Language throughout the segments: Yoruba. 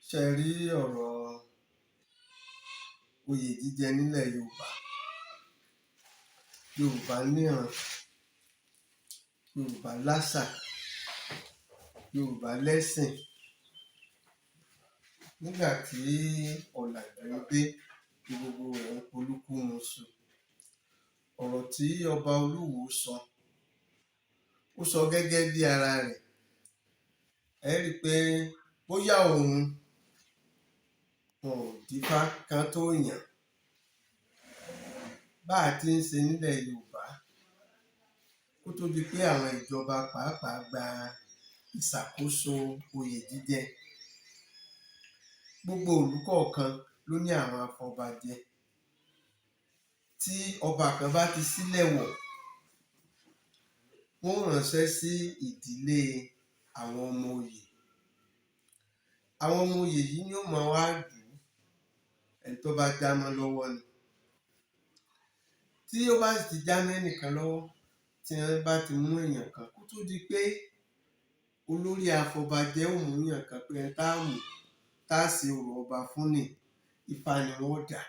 Ṣé ẹ rí ọ̀rọ̀ oyè jíjẹ nílẹ̀ Yorùbá? Yorùbá níran, Yorùbá láṣà, Yorùbá lẹ́sìn. Nígbà tí ọ̀làjú dé ní gbogbo rẹ̀ ń polúkúmuṣu. Ọ̀rọ̀ tí ọba Olúwo sọ, ó sọ gẹ́gẹ́ bí ara rẹ̀. Ẹ rí i pé bóyá òun wọn ò dífá kán tó yàn án. Bá a ti ń ṣe nílẹ̀ Yorùbá kó tó di pé àwọn ìjọba pàápàá gba ìṣàkóso oyè jíjẹ. Gbogbo ìlú kọ̀ọ̀kan ló ní àwọn afọbajẹ. Tí ọba kan bá ti sílẹ̀ wọ̀, wọ́n ó ránṣẹ́ sí ìdílé àwọn ọmọ oyè. Àwọn ọmọ oyè yìí ni ó máa wá dù ú, ẹni tó bá já mọ́ lọ́wọ́ ni. Tí ó bá sì ti já mẹ́nìkan lọ́wọ́, tí wọ́n bá ti mú èèyàn kan, kó tó di pé olórí afọbajẹ ó mú èèyàn kan pé ẹni tá á mú tá á ṣe orò ọba fún nìí, Ifá ni wọ́n ó dá.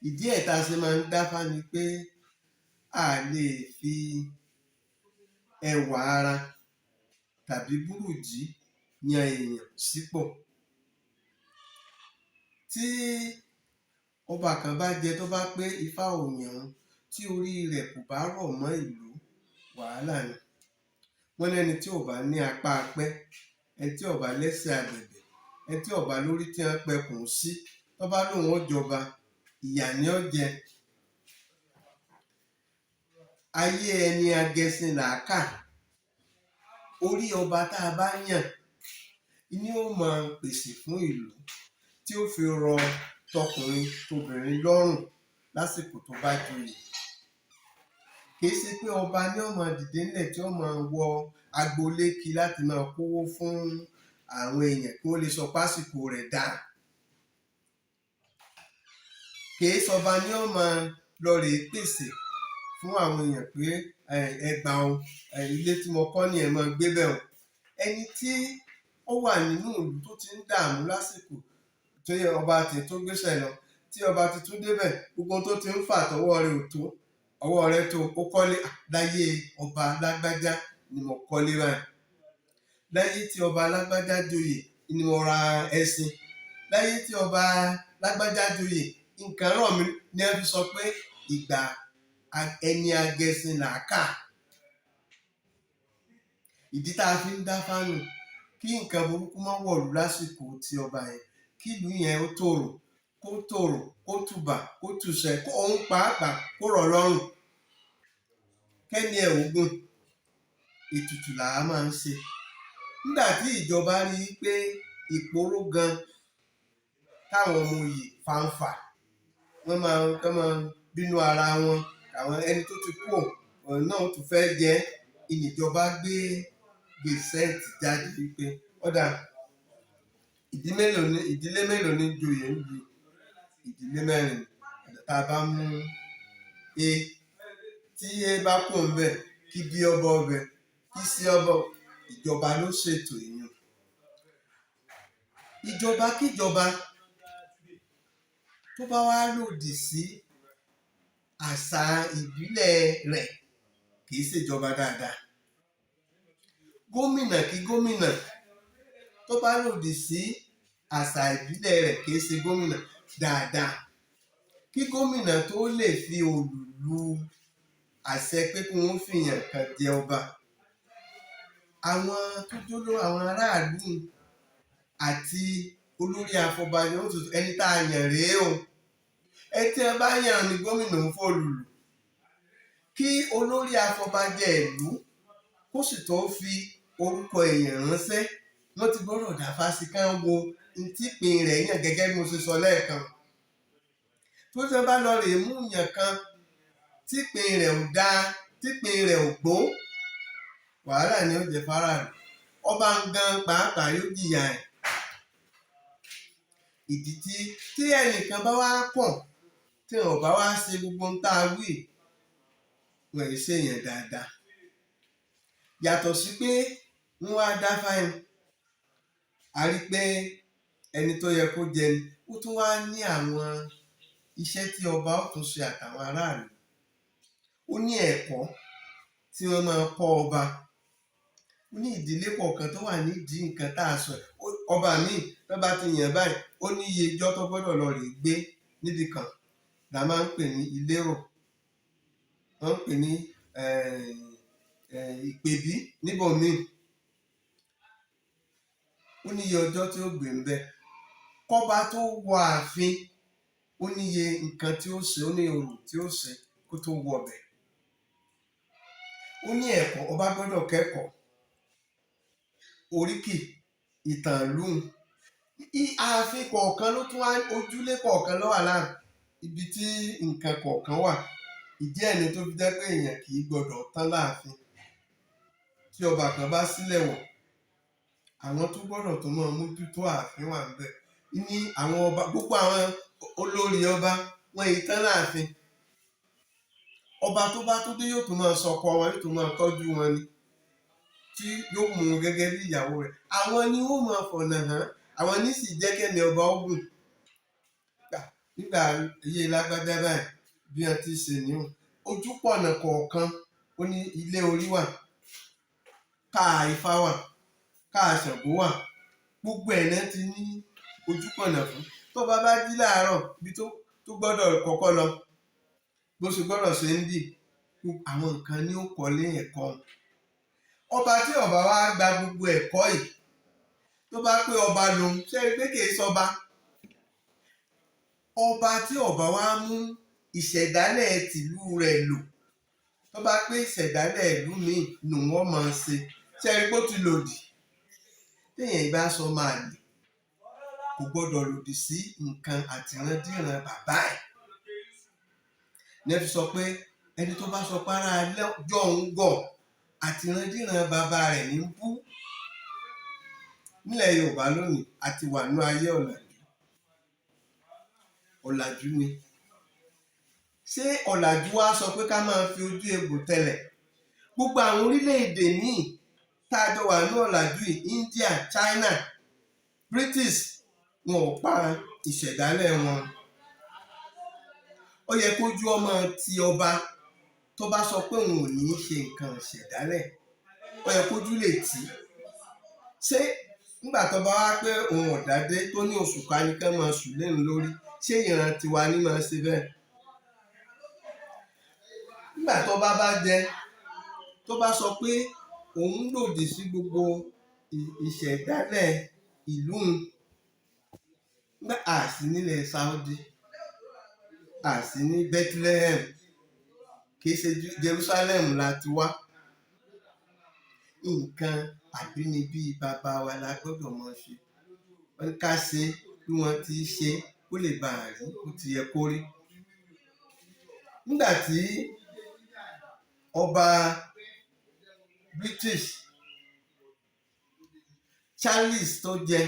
Ìdí ẹ̀ tá a ṣe máa ń dáfá ni pé a à lè fi ẹwà ara tàbí búrùjí yan èèyàn sípò. Tí ọba kan bá jẹ tó bá pé Ifá ò yàn òun, tí orí rẹ̀ kò bá rọ̀ mọ́ ìlú, wàhálà ni. Wọ́n lẹ́ni tí ò bá ní apá apẹ́, ẹni tí ò bá lẹ́sẹ̀ abẹ̀bẹ̀, ẹni tí ò bá lórí tí wọ́n pẹkùn sí, tó bá lóun ó jọba, ìyà ni ó jẹ. Ayé ẹni agẹṣin là á kà. Orí ọba tá a bá yàn ni ó máa pèsè fún ìlú tí ó fi rọ tọkùnrin tobìnrin lọ́rùn lásìkò tó bá joyè. Kìí ṣe pé ọba ní ó máa dìde ńlẹ̀ tí ó máa wọ agboolé kí láti máa kówó fún àwọn èèyàn kí wọ́n lè sọ pásìkò rẹ̀ dáa. Kìí ṣọba ní ó máa lọ rèé pèsè fún àwọn èèyàn pé ẹ gbà o, ilé tí mo kọ́ nìí, ẹ máa gbébẹ̀ o. Ẹni tí ó wà nínú ìlú tó ti ń dààmú lásìkò tí ọba tìí tó gbéṣẹ̀ lọ, tí ọba tuntun débẹ̀, gbogbo ohun tó ti ń fà tọwọ́ rẹ̀ ò tó, ọwọ́ rẹ̀ tó, ó kọ́lé. Láyé ọba lágbájá ni mo kọ́lé báyìí. Láyé tí ọba lágbájá joyè ni mo ra ẹṣin. Láyé tí ọba lágbájá joyè, nǹkan rọ̀ mí ní wọ́n fi sọ pé ìgbà ẹni agẹṣin là á kà. Ìdí tá a fi ń dáfá nù, kí nǹkan burúkú má wọ̀lú lásìkò ti ọba yẹn, kí ìlú yẹn ó tòrò, kó tòrò, kó tùbà, kó tùṣẹ, kó òun pàápàá kó rọ̀ ọ́ lọ́rùn, kẹ́ni ẹ̀ ó gùn. Ètùtù làá máa ń ṣe. Nígbà tí ìjọba rí i pé ìporó gan táwọn ọmọ oyè fanfà, wọ́n máa kán máa bínú ara wọn, àwọn ẹni tó ti kú òun náà tún fẹ́ jẹ ẹ́, ìníjọba gbé gazette jáde wípé ó dáa, ìdílé mélòó ní joyè ń lu ìdílé mẹ́rin. Tá a bá mú A, tí A bá kúrò ńbẹ̀, kí B ó bọ́ ńbẹ̀, kí C ó bọ́. Ìjọba ló ṣètò ìyún. Ìjọba kíjọba tó bá wá lòdì sí àṣà ìbílẹ̀ rẹ̀ kìí ṣèjọba dáadáa. Gómìnà kí gómìnà tó bá lòdì sí àṣà ìbílẹ̀ rẹ̀ kìí ṣe gómìnà dáadáa. Kí gómìnà tó lè fi òòlù lu àṣẹ pé kí wọ́n fìyàn kan jẹ ọba, àwọn tó jóló àwọn aráàlú àti olórí afọbajẹ ó tún ẹni tá a yàn rèé o. Ẹni tí wọ́n bá yàn ní gómìnà ń fòòlù lù. Kí olórí afọbajẹ ìlú kó sì tó fi orúkọ èèyàn ránṣẹ́, wọ́n ti gbọ́dọ̀ dáfá sí kán wo ntípin rẹ̀ yàn gẹ́gẹ́ bí mo ṣe sọ lẹ́ẹ̀kan. Tó tí wọ́n bá lọ rèé mú yàn kan típin rẹ̀ ò dáa, típin rẹ̀ ò gbó, wàhálà ni ó jẹ́ fáráàlú. Ọba gan pàápàá yóò jìyà ẹ̀. Ìdí tí ẹnìkan bá wá kọ̀, tí wọn ò bá wá ṣe gbogbo ohun tá a wí, wọn ì ṣèèyàn dáadáa. Yàtọ̀ sí pé wọ́n wá dáfá yẹn, A rí pé ẹni tó yẹ kó jẹ ni, ó tún wá ní àwọn iṣẹ́ tí ọba ó tún ṣe àtàwọn aráàlú. Ó ní ẹ̀kọ́ tí wọ́n máa kọ́ ọba. Ó ní ìdílé kọ̀ọ̀kan tó wà nídìí nǹkan tá a sọ. Ọba míì tó bá ti yàn báyìí, ó ní iye ijọ́ tó gbọ́dọ̀ lọ rèé gbé níbì kan la máa ń pè ní ìlérò, wọ́n ń pè ní ìpèbí níbòmíì. Ó ní iye ọjọ́ tí ó gbé ńbẹ̀. Kọ́ba tó wọ ààfin, ó ní iye nǹkan tí ó ṣe, ó ní orò tí ó ṣe kó tó wọbẹ̀. Ó ní ẹ̀kọ́, ọba gbọ́dọ̀ kẹ́kọ̀ọ́ oríkì ìtàn ìlú un. Ààfin kọ̀ọ̀kan ló tún wá, ojúlé kọ̀ọ̀kan ló wà láàfin ibi tí nǹkan kọ̀ọ̀kan wà. Ìdí ẹ̀ ni tó fi jẹ́ pé èèyàn kì í gbọdọ̀ tán láàfin. Tí ọba kan bá sílẹ̀ wọ̀, àwọn tó gbọ́dọ̀ tún máa mójútó ààfin wà ńbẹ̀. Ní àwọn ọba, gbogbo àwọn olórí ọba wọn yìí tán láàfin. Ọba tó bá tún dé yóò tún máa sọkọ wọn, yóò tún máa tọ́jú wọn ni, tí yóò mú un gẹ́gẹ́ bí ìyàwó rẹ̀. Àwọn ni wọ́n máa fọ̀nà hàn, àwọn ní sì jẹ́ kẹ́mi ọba ó gùn. Nígbà ayé lágbájá báyìí, bí wọ́n ti ṣe nìhun. Ojúpọ̀nà kọ̀ọ̀kan, ó ní ilé orí wà, káà Ifá wà, káà Ṣàngó wà, gbogbo ẹ̀ náà ti ní ojúpọ̀nà fún. Tọ́ba bá jí láàárọ̀, ibi tó gbọ́dọ̀ kọ́kọ́ lọ, bó ṣe gbọ́dọ̀ ṣe ń bì, àwọn nǹkan ní ó kọ́lé ẹ̀kọ́. Ọba tí ọba wa gba gbogbo ẹ̀kọ́ yìí, tó bá pé ọba lòun, ṣé ẹ rí pé kì í sọba? Ọba tí ọba wa mú ìṣẹ̀dálẹ̀ tìlú rẹ̀ lò, tó bá pé ìṣẹ̀dálẹ̀ ìlú míì nù wọ́n máa ṣe, ṣé ẹ rí pé ó ti lòdì? Téèyàn bá sọ máa lè, kò gbọ́dọ̀ lòdì sí nǹkan àtìrandíran bàbá ẹ̀. Ní ẹ fi sọ pé ẹni tó bá sọ pé ará jọ̀hún gọ̀, àtìrandíran bàbá rẹ̀ ní bú. Nílẹ̀ Yorùbá lónìí, a ti wà nínú ayé ọ̀làjú. Ọ̀làjú ni. Ṣé ọ̀làjú wá sọ pé ká máa fi ojú egbò tẹlẹ̀? Gbogbo àwọn orílẹ̀-èdè míì tá a jọ wà ní ọ̀làjú yìí, India, China, British, wọn ò pa ìṣẹ̀dálẹ̀ wọn. Ó yẹ kójú ọmọ ti ọba tó bá sọ pé òun ò ní í ṣe nǹkan ìṣẹ̀dálẹ̀, ó yẹ kójú lè tì í. Ṣé nígbà tó bá wá pé òun ò dádé, tó ní oṣù ká ní kán máa sùn léun lórí, ṣé ìran tiwa ní máa ṣe bẹ́ẹ̀? Nígbà tó bá bá jẹ, tó bá sọ pé òun lòdì sí gbogbo ìṣẹ̀dálẹ̀ ìlú un, nígbà a sí nílẹ̀ Saudi, a sí ní Bethlehem, kì í ṣe Jerusalem la ti wá. Nǹkan àbínibí bàbá wa la gbọ́dọ̀ máa ṣe. Wọ́n ní ká ṣe bí wọ́n ti ṣe kó lè bá a rí bó ti yẹ kó rí. Nígbà tí ọba British Charles tó jẹ,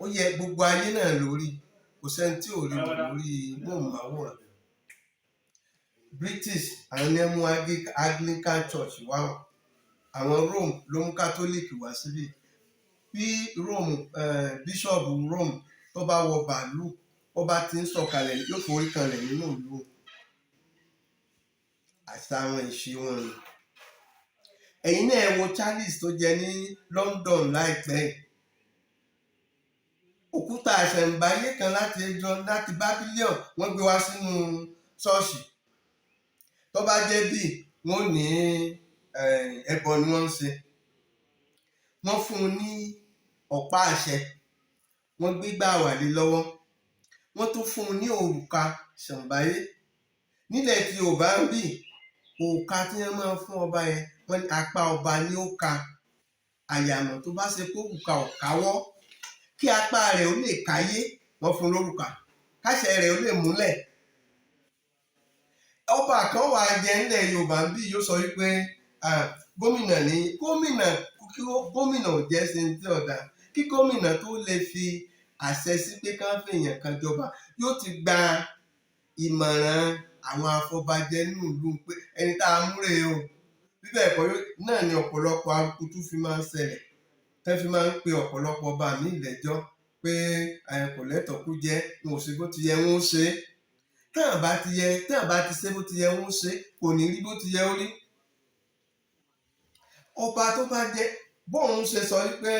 ó yẹ gbogbo ayé náà lórí, kò sẹ́ni tí ò rí wò lórí móhùnmáwòrán. British àwọn ní mú Anglican Church wá, àwọn Rome ló mú Catholic wá síbí. Bí Rome, Bishop Rome tó bá wọ bàálù, ó bá ti ń sọ̀kalẹ̀ yóò forí kanlẹ̀ nínú ìlú. Àṣà àwọn ìṣe wọn ni. Ẹ̀yin náà ẹ wo Charles tó jẹ ní London láìpẹ́ yìí. Òkúta àṣẹ̀ǹbáyé kan láti láti Babylon wọ́n gbé wá sínú ṣọ́ọ̀ṣì. Tó bá jẹ́ bí wọ́n ní ẹbọ ni wọ́n ń ṣe. Wọ́n fún un ní ọ̀pá àṣẹ, wọ́n gbégbá wà lé lọ́wọ́, wọ́n tún fún un ní òrùka ṣẹ̀ǹbáyé. Nílẹ̀ tí Yorùbá ń bì, òrùka tí wọ́n máa ń fún ọba yẹn, wọ́n ní apá ọba ni ó ka. Àyàmọ̀ tó bá ṣe pé òrùka ò káwọ́, kí apá rẹ̀ ó lè káyé, wọ́n fún un lórùka, káṣẹ rẹ̀ ó lè múlẹ̀. Ọba kan wà jẹ nílẹ̀ Yorùbá ń bì, yóò sọ wípé gómìnà ní gómìnà, kí gómìnà ò jẹ́ ṣe tí ọ̀dà, kí gómìnà tó lè fi àṣẹ sí pé ká fèèyàn kan jọba, yóò ti gba ìmọ̀ràn àwọn afọbajẹ nínú ìlú pé ẹni tá a mú rèé o, bí Bí bẹ́ẹ̀ kọ́ náà ni ọ̀pọ̀lọpọ̀ arukutu fi máa ń ṣẹlẹ̀, tẹ́ fi máa ń pe ọ̀pọ̀lọpọ̀ ọba mi lẹ́jọ́ pé kò lẹ́tọ̀ọ́ kú jẹ́, wọn ò ṣe bó ti yẹ wọ́n ṣe. Tán bá ti yẹ, tán bá ti ṣe bó ti yẹ wọ́n ṣe, kò ní rí bó ti yẹ ó rí. Ọba tó bá jẹ́ bóun ṣe sọ wípé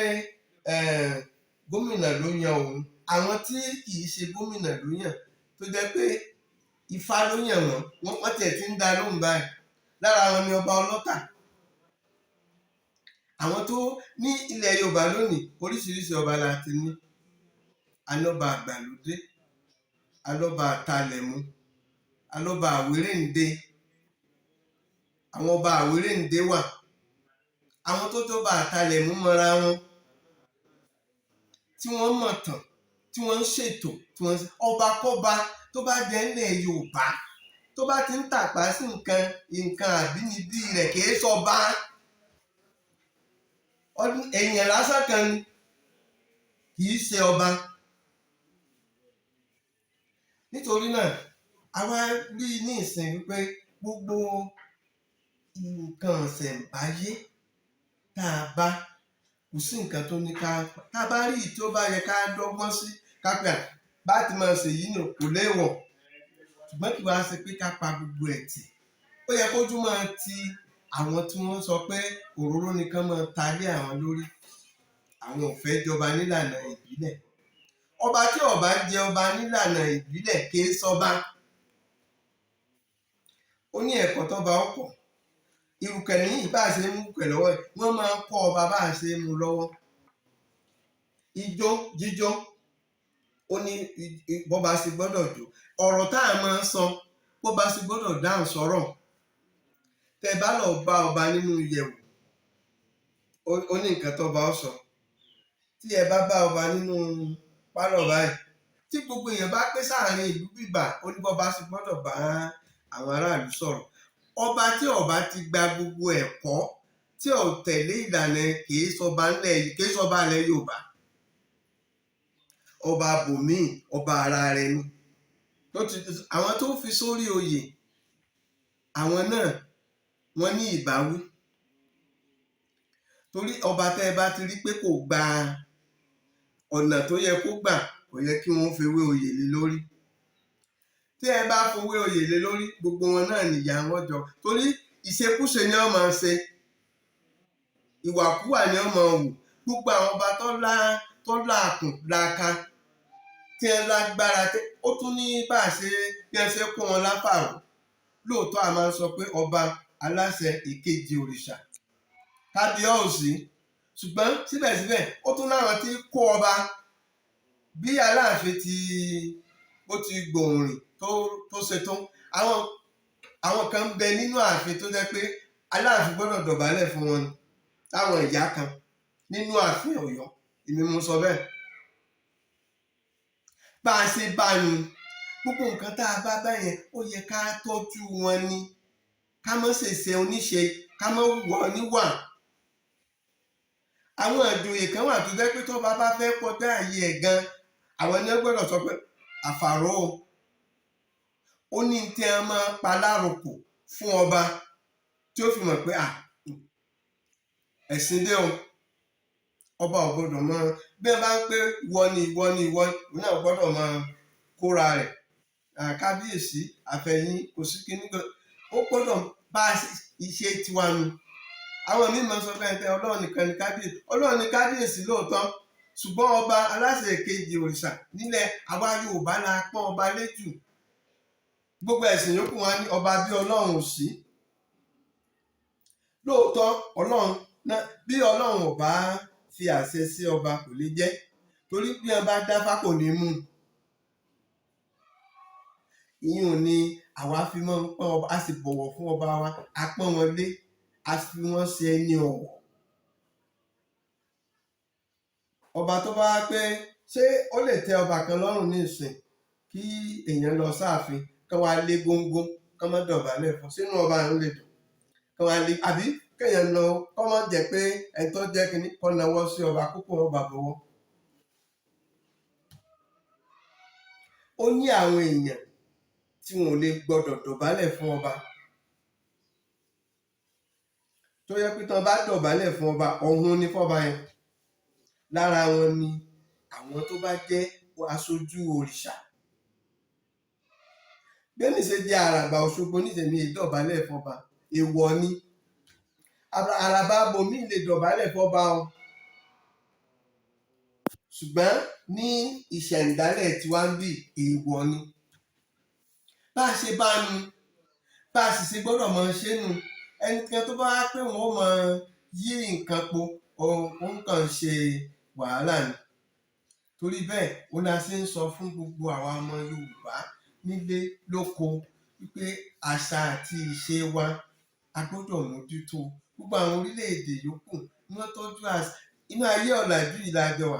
gómìnà ló yan òun, àwọn tí kì í ṣe gómìnà ló yàn, tó jẹ́ pé Ifá ló yàn wọ́n, wọ́n tiẹ̀ ti ń dá lóhùn báyìí. Lára wọn ni ọba Ọlọ́tà. Àwọn tó ní ilẹ̀ Yorùbá lónìí, oríṣiríṣi ọba la ti ní. Alọ́ba àgbàlódé, alọ́ba àtalẹ̀mú, alọ́ba àwérèǹde. Àwọn ọba àwérèǹde wà. Àwọn tó jọba àtalẹ̀mú mọra wọn, tí wọ́n mọ̀ tán, tí wọ́n ń ṣètò, tí wọ́n ń ṣe. Ọba kọ́ba tó bá jẹ́ ńlẹ̀ Yorùbá, tó bá ti ń tàpá sí nǹkan àbínibí rẹ̀ kì í sọba. Èèyàn lásán kan ni, kì í ṣe ọba. Nítorí náà, a wá rí ní ìsìn wípé gbogbo nǹkan ìṣẹ̀ǹbáyé tá a bá, kò sí nǹkan tó ní ká tá a bá rí tí ó bá yẹ ká dọ́gbọ́n sí, ká pé à bá ti máa ṣe yìí nù kò léèwọ̀. Ṣùgbọ́n kí wàá ṣe pé ká pa gbogbo ẹ̀ tì. Ó yẹ kójú máa ti àwọn tí wọ́n sọ pé òróró nìkan máa ta lé àwọn lórí. Àwọn ò fẹ́ jọba nílànà ìbílẹ̀. Ọba tí ó bá jẹ ọba nílànà ìbílẹ̀ kì í sọba. Ó ní ẹ̀kọ́ tọ́ba ó kọ́. Ìrùkẹ̀ ní ìbá ṣe ń mú ìrùkẹ̀ lọ́wọ́, wọ́n máa ń kọ́ ọba bá ṣe ń mú lọ́wọ́. Ijó jíjó, ó ní bọ́ba ṣe gbọ́dọ̀ jó. Ọ̀rọ̀ tá a máa ń sọ, bọ́ba ṣe gbọ́dọ̀ dáhùn sọ̀rọ̀. Tẹ bá lọ bá ọba nínú ìyẹ̀wù, ó ní nǹkan tọ́ba ó sọ. Tí ẹ bá bá ọba nínú pálọ̀ báyìí, tí gbogbo èèyàn bá pé sáàrin ìlú bíbà, ó ní bọ́ba ṣe gbọ́dọ̀ bá àwọn aráàlú sọ̀rọ̀. Ọba tí ọba ti gba gbogbo ẹ̀kọ́, tí ò tẹ̀lé ìlànà, kì í sọba ńlẹ̀, kì í sọba ilẹ̀ Yorùbá. Ọba bòmíì, ọba ara rẹ̀ ni. Àwọn tó fi sórí oyè, àwọn náà wọ́n ní ìbáwí. Torí ọba tẹ́ ẹ bá ti rí pé kò gba ọ̀nà tó yẹ kó gbà, kò yẹ kí wọ́n fewé oyè lé lórí. Tí ẹ bá fowó oyè lé lórí, gbogbo wọn náà nìyà wọn jọ. Torí ìṣekúṣe ni wọ́n máa ń ṣe, ìwàkúwà ni wọ́n máa ń wù. Gbogbo àwọn ọba tó láàkùn láka, tí ẹ lágbára, ó tún ní bá a ṣe bí ẹ ṣe kó wọn láfàrò. Lóòótọ́ a máa ń sọ pé ọba aláṣẹ ìkejì òrìṣà, kábíyèsí, ṣùgbọ́n síbẹ̀síbẹ̀ ó tún láwọn tí kó ọba. Bí Aláàfin ti ó ti gbòòrìn tó ṣe tó, àwọn kan ń bẹ nínú ààfin tó jẹ́ pé Aláàfin gbọ́dọ̀ dọ̀bálẹ̀ fún wọn ni. Táwọn ìyá kan nínú ààfin Ọ̀yọ́, èmi mo sọ bẹ́ẹ̀. Bá a ṣe bá nu, gbogbo nǹkan tá a bá báyẹn, ó yẹ ká tọ́jú wọn ni. Ká má ṣèṣe oníṣe, ká má wùwà oníwà. Àwọn ìjòyè kan wà tó jẹ́ pé tọ́ba bá fẹ́ kọjá àyè ẹ̀ gan, àwọn ẹni gbọ́dọ̀ sọ pé àfàró o. Ó ní tí a máa pa láròkò fún ọba tí ó fi mọ̀ pé à ẹ̀sìn dé o. Ọba ò gbọ́dọ̀ mọ̀ bí wọ́n bá ń pé ìwọ ni ìwọ ni ìwọ ni, òun náà gbọ́dọ̀ máa kóra rẹ̀. Kábíyèsí àfẹ̀yìn kò sí kíní kan, ó gbọ́dọ̀ bá iṣẹ́ tiwa nu. Àwọn míì máa ń sọ pé ẹni tẹ Ọlọ́run nìkan ni kábíyèsí. Ọlọ́run ni kábíyèsí lóòótọ́, ṣùgbọ́n ọba aláṣẹ ìkejì òrìṣà nílẹ̀ àwa Yorùbá la pọ́n ọba léjù. Gbogbo ẹ̀sìn yòókù wọn ní ọba bí Ọlọ́run ò sí. Lóòótọ́ Ọlọ́run náà, bí Ọlọ́run ò bá fi àṣẹ sí ọba kò lè jẹ́, torí bí wọn bá dáfá kò ní mú. Ìyún ni àwa fi máa ń pọ́n ọba, a sì bọ̀wọ̀ fún ọba wa, a pọ́n wọn lé, a fi wọ́n ṣe ẹni ọ̀wọ̀. Ọba tó bá pé ṣé ó lè tẹ ọba kan lọ́rùn ní ìsìn kí èèyàn lọ sáàfin, kán wá lé góńgó, kán má dọ̀bálẹ̀ fún, sínú ọba ń lè dùn, kán wá lé, àbí kéèyàn lọ kọ́ mọ́ jẹ́ pé ẹni tó jẹ́ kínní kọ́ nawọ́ sí ọba kókó ọba bọ̀wọ́. Ó ní àwọn èèyàn tí wọn ò lè gbọdọ̀ dọ̀bálẹ̀ fún ọba. Tó yẹ pé tán bá dọ̀bálẹ̀ fún ọba, ọ̀hun ni fọ́ba yẹn. Lára wọn ni àwọn tó bá jẹ́ aṣojú òrìṣà. Bẹ́ẹ̀ni ṣe jẹ́ àràbà Òṣogbo nítèmi, ìdọ̀bálẹ̀ fọba èèwọ̀ ni. Àràbà bomi lè dọ̀bálẹ̀ fọba o, ṣùgbọ́n ní ìṣẹ̀ǹdálẹ̀ tiwa ń bì, èèwọ̀ ni. Bá a ṣe bá nu, bá a sì ṣe gbọ́dọ̀ mọ ṣé nu. Ẹnìkan tó bá wá pé òun ó mọ yí nǹkan po, òun kàn ń ṣe wàhálà ni. Torí bẹ́ẹ̀ òun la ṣe ń sọ fún gbogbo àwa ọmọ Yorùbá nílé lóko wípé àṣà àti ìṣe wa, a gbọ́dọ̀ mójútó. Gbogbo àwọn orílẹ̀-èdè yòókù ni wọ́n tọ́jú àṣà. Inú ayé ọ̀làjú yìí la jọ wà.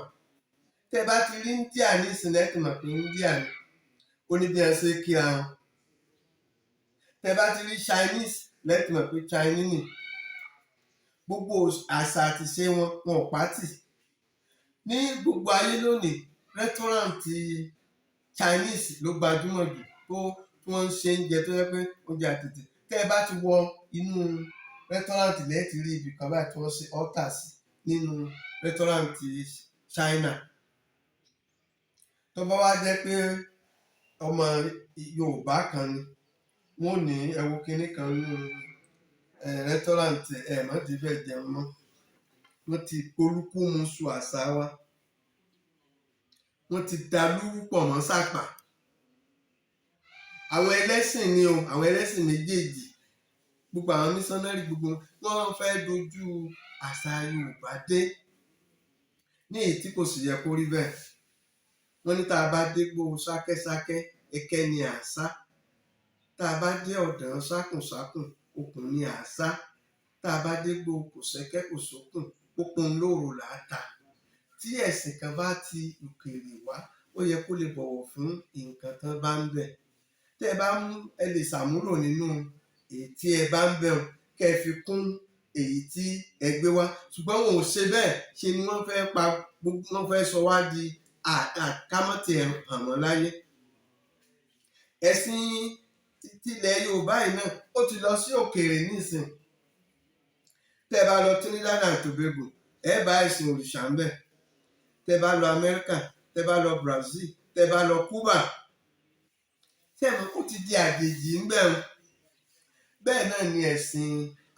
Tẹ́ bá ti rí India nísìnyí, ẹ ti mọ̀ pé India ni, ó ní bí wọ́n ṣe kíra wọn. Tẹ́ bá ti rí Chinese, lẹ ti mọ̀ pé Chinese ni. Gbogbo àṣà àti ìṣe wọn, wọn ò pátì. Ní gbogbo ayé lónìí, restaurant Chinese ló gbajúmọ̀ jù tó tí wọ́n ń ṣe oúnjẹ tó jẹ́ pé oúnjẹ àtètè. Tẹ́ ẹ bá ti wọ inú restaurant, lẹ́ẹ̀ ti rí ibì kan báyìí tí wọ́n ṣe altar sí nínú restaurant China. Tó bá wá jẹ́ pé ọmọ Yorùbá kan ni, wọ́n ò ní ẹ wo kinní kan nínú restaurant, ẹ má débẹ̀ jẹun mọ́. Wọ́n ti polúkúmuṣu àṣà wa, wọ́n ti da lúrú pọ̀ mọ́ sàpà. Àwọn ẹlẹ́sìn ni o, àwọn ẹlẹ́sìn méjèèjì, gbogbo àwọn missionary, gbogbo wọn fẹ́ dojú àṣà Yorùbá dé ní èyí tí kò sì yẹ kó rí bẹ́ẹ̀. Wọ́n ní tá a bá dégbò sákẹ́sákẹ́, ẹkẹ́ ni à sá. Tá a bá dé ọ̀dàn sákùnsákùn, okùn ni à sá. Tá a bá dégbò kòsẹ́kẹ́ kòsókùn, okùn lóòrò là á ta. Tí ẹ̀sìn kan bá ti òkèèrè wá, ó yẹ kó lè bọ̀wọ̀ fún nǹkan tán bá ń bẹ̀. Tẹ́ ẹ bá mú, ẹ lè ṣàmúlò nínú èyí tí ẹ bá ń bẹ̀ hùn, kẹ́ ẹ fi kún èyí tí ẹ gbé wá. Ṣùgbọ́n wọn ò ṣe bẹ́ẹ̀. Ṣe ni wọ́n fẹ́ pa gbogbo, wọ́n fẹ́ sọ wá di kámọ́tì hàn mọ́ láyé. Ẹ̀sìn tilẹ̀ Yorùbá yìí náà, ó ti lọ sí òkèèrè nísìn. Tẹ́ ẹ bá lọ Trinidad and Tobago, ẹ bá ẹ̀sìn òrìṣà ń bẹ̀. Tẹ́ ẹ bá lọ Amẹ́ríkà, tẹ́ ẹ bá lọ Brazil, tẹ́ ẹ bá lọ Cuba, tẹ́ ẹ mọ̀ ó ti di àjèjì ń bẹ̀. Bẹ́ẹ̀ náà ni ẹ̀sìn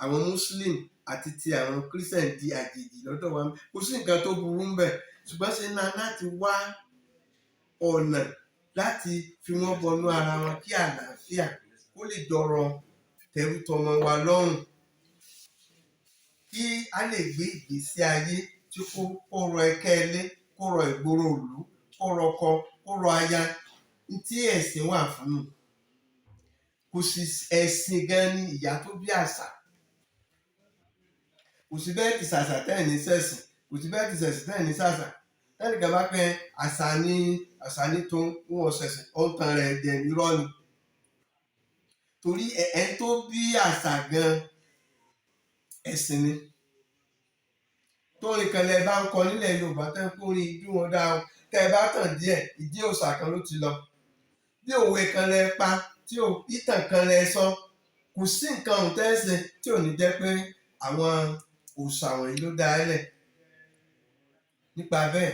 àwọn Muslim àti ti àwọn Christian di àjèjì lọ́dọ̀ wa. Kò sí nǹkan tó burú ń bẹ̀, ṣùgbọ́n ṣe ní láti wá ọ̀nà láti fi wọ́n bọnú ara wọn kí àlàáfíà kó lè jọrọ tẹrútọmọ wa lọ́rùn, kí a lè gbé ìgbésí ayé tí kó rọ ẹkẹ́ ilé, kó rọ ìgboro ìlú, kó rọ ọkọ, kó rọ aya. Tí ẹ̀sìn wà fún un, kò sí ẹ̀sìn gan ni ìyá tó bí àṣà. Kò sí bẹ́ẹ̀ ti ṣàṣà tẹ́ ẹ̀ ní sẹ̀sìn, kò sí bẹ́ẹ̀ ti ṣẹ̀sìn tẹ́ ẹ̀ ní ṣàṣà. Tẹ́nìkan bá pẹ́ àṣà ní àṣà ní tó ń wọ́n ṣẹ̀sìn, ó ń tan rẹ̀ jẹ, irọ́ ni. Torí ẹ̀ tó bí àṣà gan, ẹ̀sìn ni. Tórin kan lẹ bá ń kọ nílẹ̀ Yorùbá tẹ́ ń kórin ìdí wọn dáa, tẹ́ ẹ bá tàn díẹ̀, ìdí òòṣà kan ló ti lọ. Bí òwe kan lẹ pa, tí ìtàn kan lẹ sọ, kò sí nǹkan ọ̀hún tẹ́ ẹ ṣe tí ò ní jẹ́ pé àwọn òòṣà wọ̀nyí ló dá ẹ lẹ̀. Nípa bẹ́ẹ̀,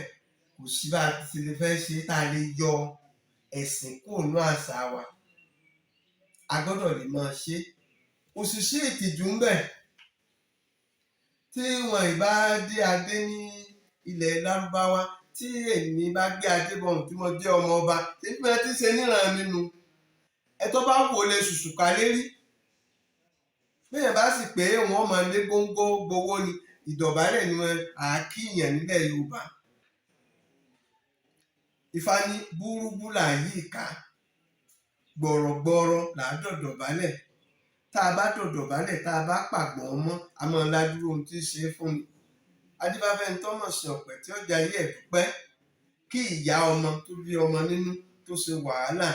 kò sí bá a ti lè fẹ́ ṣe tá a lè yọ ẹ̀sìn kúrò nínú àṣà wa. A gbọ́dọ̀ lè máa ṣe. Kò sì sí ìtìjú ń bẹ̀. Tí wọn ì bá dé adé ní ilẹ̀ Lárúbáwá, tí èmi bá gbé adé bọ̀hùn tí mo jẹ́ ọmọ ọba, tí bí wọ́n ti ṣe níran mi nu, ẹ tó bá wò lè ṣùṣù ká lérí. Béèyàn bá sì pé wọ́n máa lé góńgó gbowó ni, ìdọ̀bálẹ̀ ni wọ́n àákíyàn nílẹ̀ Yorùbá. Ifá ní búrúbú là yí ìka, gbọ̀rọ̀gbọ̀rọ̀ là á dọ̀dọ̀bálẹ̀. Tá a bá dọ̀dọ̀bálẹ̀, tá a bá pàgbọ́n mọ́, a máa ládúró ohun tí í ṣe é fún ni. Adífáfẹ́ni tọ́mọ̀ sí ọ̀pẹ tí ó jayé ẹ̀ dúpẹ́. Kí ìyá ọmọ tó bí ọmọ nínú, tó ṣe wàhálà,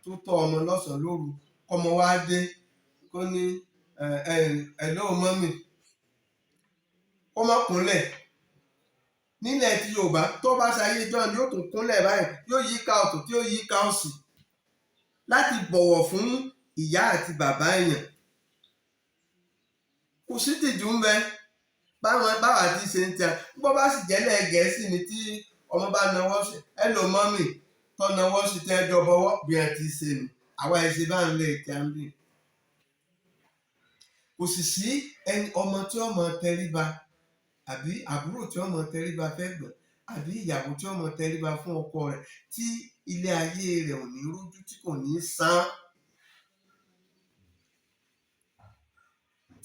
tó tọ́ ọmọ lọ́sàn-án lóru, kọ́mọ wá dé kó ní hello mummy, kó má kúnlẹ̀. Nílẹ̀ ti Yorùbá, tó bá ṣayé jọ́ ni yóò tún kúnlẹ̀ báyìí, yóò yí ká ọ̀tún tí yóò yí ká òsì láti bọ̀wọ̀ fún ìyá àti bàbá èèyàn. Kò Kò sí tìjú ń bẹ báwọn báwa ti ṣe ń tẹ. Bó bá sì jẹ́lẹ̀ Gẹ̀ẹ́sì ni, tí ọmọ bá nawọ́ sí ẹ lò mọ́mì tó nawọ́ sí tẹ́ ẹjọ́ bọ́wọ́ bí ẹ ti ṣe nù, àwa ẹ ṣe bá ń lé ìtì à ń bì. Kò sì sí ẹni ọmọ tí ọmọ tẹríba, àbí àbúrò tí ọmọ tẹríba fẹ́ gbọ̀n, àbí ìyàwó tí ọmọ tẹríba fún ọkọ rẹ̀, tí ilé ayé rẹ̀ ò ní rújú, tí kò ní sán.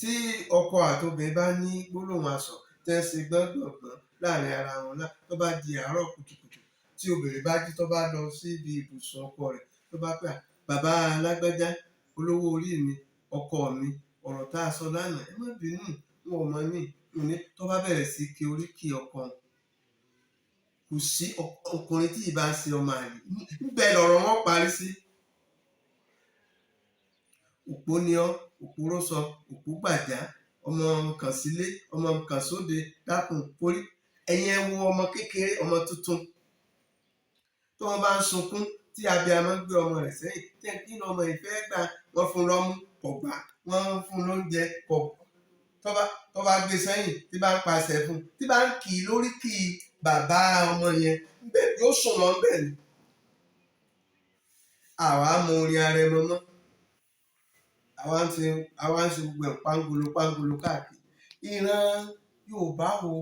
Tí ọkọ àtobìnrin bá ní gbólóhùn asọ̀ tẹ́ ń ṣe gbọ́ngbọ̀ngbọ́n láàrin ara wọn náà, tó bá di àárọ̀ kùtùkùtù, tí obìnrin bá jí, tó bá lọ síbi ibùsùn ọkọ rẹ̀, tó bá pè, "Bàbá alágbájá, olówó orí mi, ọkọ mi, ọ̀rọ̀ tá a sọ lánàá, ẹ má bínú, n ò mọ̀ ní ní," tó bá bẹ̀rẹ̀ sí kí oríkì ọkọ, kò sí ọkùnrin tí ì bá ṣe ọmọ àlè ńbẹ lọ̀rọ̀ wọn parí sí. Òpó ni ọ́, òpóró sọ, òpó gbàjá, ọmọ kàn sílé, ọmọ kàn sóde, dákun forí. Ẹ̀yin ẹ wo ọmọ kékeré, ọmọ tuntun tó wọn bá ń sunkún, tí abiyamọ gbé ọmọ rẹ̀ sẹ́yìn, tí kí ni ọmọ ìfẹ́ gbà, wọ́n fún lọ́mú kò gbà, wọ́n fún lóúnjẹ kò, tó bá gbé sẹ́yìn, tí bá ń pàṣẹ fún, tí bá ń kì í lórí kì í bàbá ọmọ yẹn ńbẹ yóò sùn lọ ńbẹ ni. Àwa mọ orin arẹmọ mọ́, àwa ń ṣe gbogbo ẹ̀ pangolo pangolo káàkiri. Ìran Yorùbá wo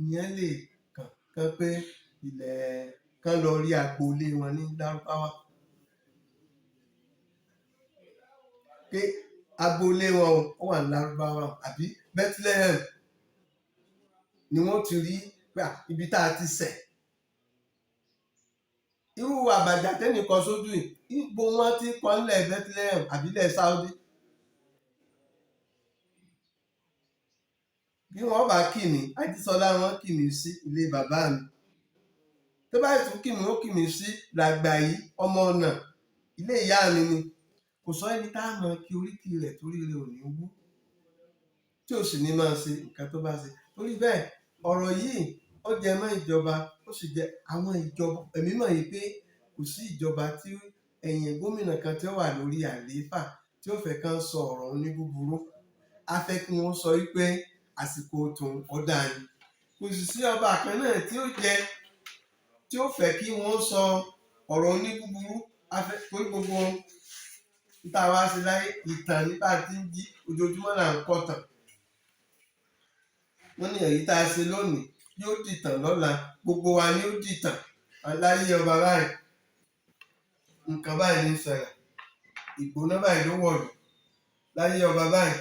ìyẹn lè kàn kán pé ilẹ̀ kán lọ rí agboolé wọn ní Lárúbáwá, pé agboolé wọn ó wà ní Lárúbáwá àbí Bethlehem ni wọ́n ti rí pé ibi tá a ti ṣẹ̀. Irú àbàjá tẹ́nìkan sójú yìí, ibo wọn ti kọ́ nílẹ̀ Bethlehem àbílẹ̀ Saudi? Bí wọ́n bá kì mí, Ajísọlá wọn kì mí sí ilé bàbá mi. Tó bá tún kì mí, ó kì mí sí Làgbàyí, ọmọ ọ̀nà ilé ìyá mi ni. Kò sọ ẹni tá a mọ̀ kí oríkì rẹ̀ torí rẹ̀ ò ní wú, tí ò sì ní máa ṣe nǹkan tó bá ṣe. Torí bẹ́ẹ̀, ọ̀rọ̀ yìí ó jẹ mọ́ ìjọba, ó sì jẹ àwọn ìjọba. Èmi mọ̀ yìí pé kò sí ìjọba tí ẹ̀yìn gómìnà kan tí ó wà lórí àlééfà tí ó fẹ́ kán sọ ọ̀rọ̀ ní búburú. A fẹ́ kí wọ́n sọ wípé àsìkò tòun ọ̀dà ni. Kò sì sí ọba kan náà tí ó jẹ tí ó fẹ́ kí wọ́n sọ ọ̀rọ̀ ní búburú. A fẹ́ torí gbogbo níta wá sí láyé ìtàn nípa tí ń jí ojoojúmọ́ là ń kọ́ tàn. Wọ́n ní èyí tá a ṣe lónìí yóò dìtàn lọ́la, gbogbo wa ni ó dìtàn láyé ọba báyìí. Nǹkan báyìí ní ṣẹlẹ̀, ìgbóná báyìí ló wọ̀lú láyé ọba báyìí,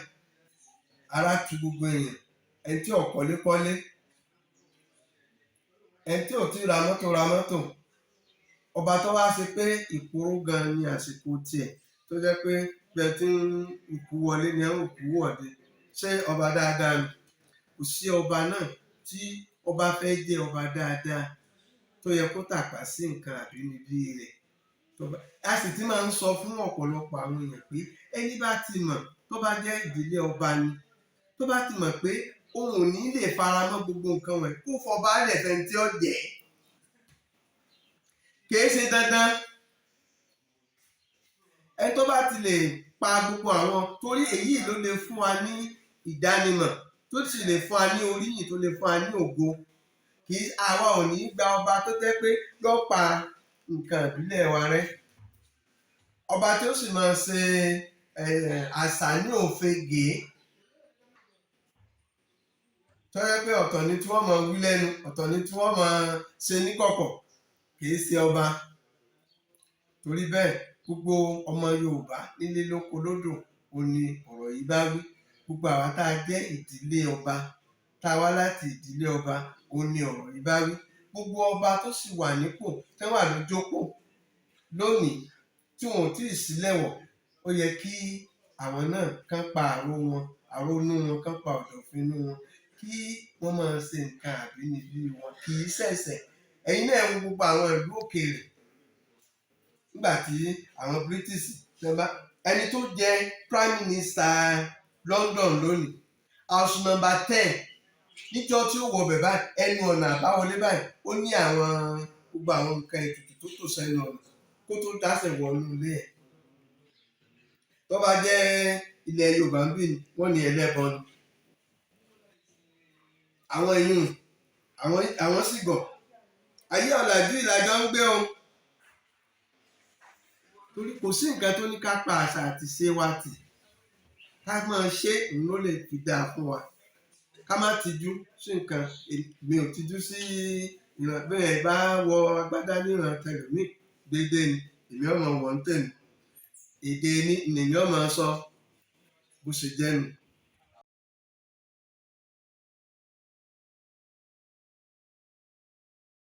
ara tu gbogbo èèyàn, ẹni tí ò kọ́lé kọ́lé, ẹni tí ò tí ra mọ́tò ra mọ́tò. Ọba tó wá ṣe pé ìkóró gan ni àsìkò tiẹ̀, tó jẹ́ pé bí ẹ ti ń kú wọlé ni ẹ ń kú wọ̀de, ṣé ọba dáadáa ni? Kò sí ọba náà tí ọba fẹ́ jẹ́ ọba dáadáa tó yẹ kó tàpá sí nǹkan àbínibí rẹ̀. A sì ti máa ń sọ fún ọ̀pọ̀lọpọ̀ àwọn èèyàn pé ẹni bá ti mọ̀ tó bá jẹ́ ìdílé ọba ni, tó bá ti mọ̀ pé òun ò ní lè faramọ́ gbogbo nǹkan wọ̀nyí, kó fọba lẹ̀ fẹ́ni tí ó jẹ́. Kìí ṣe dandan. Ẹni tó bá ti lè pa gbogbo àwọn, torí èyí ló lè fún wa ní ìdánimọ̀, tó sì lè fún wa ní oríyìn, tó lè fún wa ní ògo. Kì í àwa ò ní gba ọba tó jẹ́ pé yóò pa nǹkan ìbílẹ̀ wa rẹ́. Ọba tí ó sì máa ṣe àṣà ní òfegè, tó jẹ́ pé ọ̀tọ̀ ni tí wọ́n máa wí lẹ́nu, ọ̀tọ̀ ni tí wọ́n máa ṣe níkọ̀kọ̀, kì í ṣe ọba. Torí bẹ́ẹ̀, gbogbo ọmọ Yorùbá nílé lóko lódò ó ní ọ̀rọ̀ yìí bá wí. Gbogbo àwa tá a jẹ́ ìdílé ọba, tá a wá láti ìdílé ọba, ó ní ọ̀rọ̀ yìí bá wí. Gbogbo ọba tó sì wà nípò, tẹ́ wà lójókòó lónìí tí wọn ò tí ì sílẹ̀wọ̀, ó yẹ kí àwọn náà kán pa àrò wọn, àrò inú wọn, kán pa ọ̀dọ̀fin inú wọn, kí wọ́n máa ṣe nǹkan àbínibí wọn, kì í ṣẹ̀ṣẹ̀. Ẹ̀yin náà wo gbogbo àwọn ìlú òkèèrè nígbà tí àwọn British ẹni tó jẹ Prime Minister London lónìí, house number 10, níjọ́ tí ó wọ bẹ̀ báyìí, ẹnu ọ̀nà àbáwọlé báyìí, ó ní àwọn gbogbo àwọn nǹkan ètùtù tó tò sẹ́nu ọ̀nà kó tó dásẹ̀ wọnú ilé ẹ̀. Tó bá jẹ́ ilẹ̀ Yorùbá ń bì ní, wọ́n ní ẹlẹ́bọ ni. Àwọn ìyún àwọn sì gọ̀. Ayé ọ̀làjú ìlàjọ ń gbé o, torí kò sí nǹkan tó ní ká pa àṣà àti ṣe wa tì. Ká máa ṣe òun ló lè fi dáa fún wa. Ká má tijú sí nǹkan. Mi ò tijú sí ìran bẹ́ẹ̀ bá wọ agbádá níran tẹlòmíì, déédéé ni èmi ọmọ wọ̀ ń tèmi. Èdè ni lèmi ọmọ sọ, bó ṣe jẹ́ nu.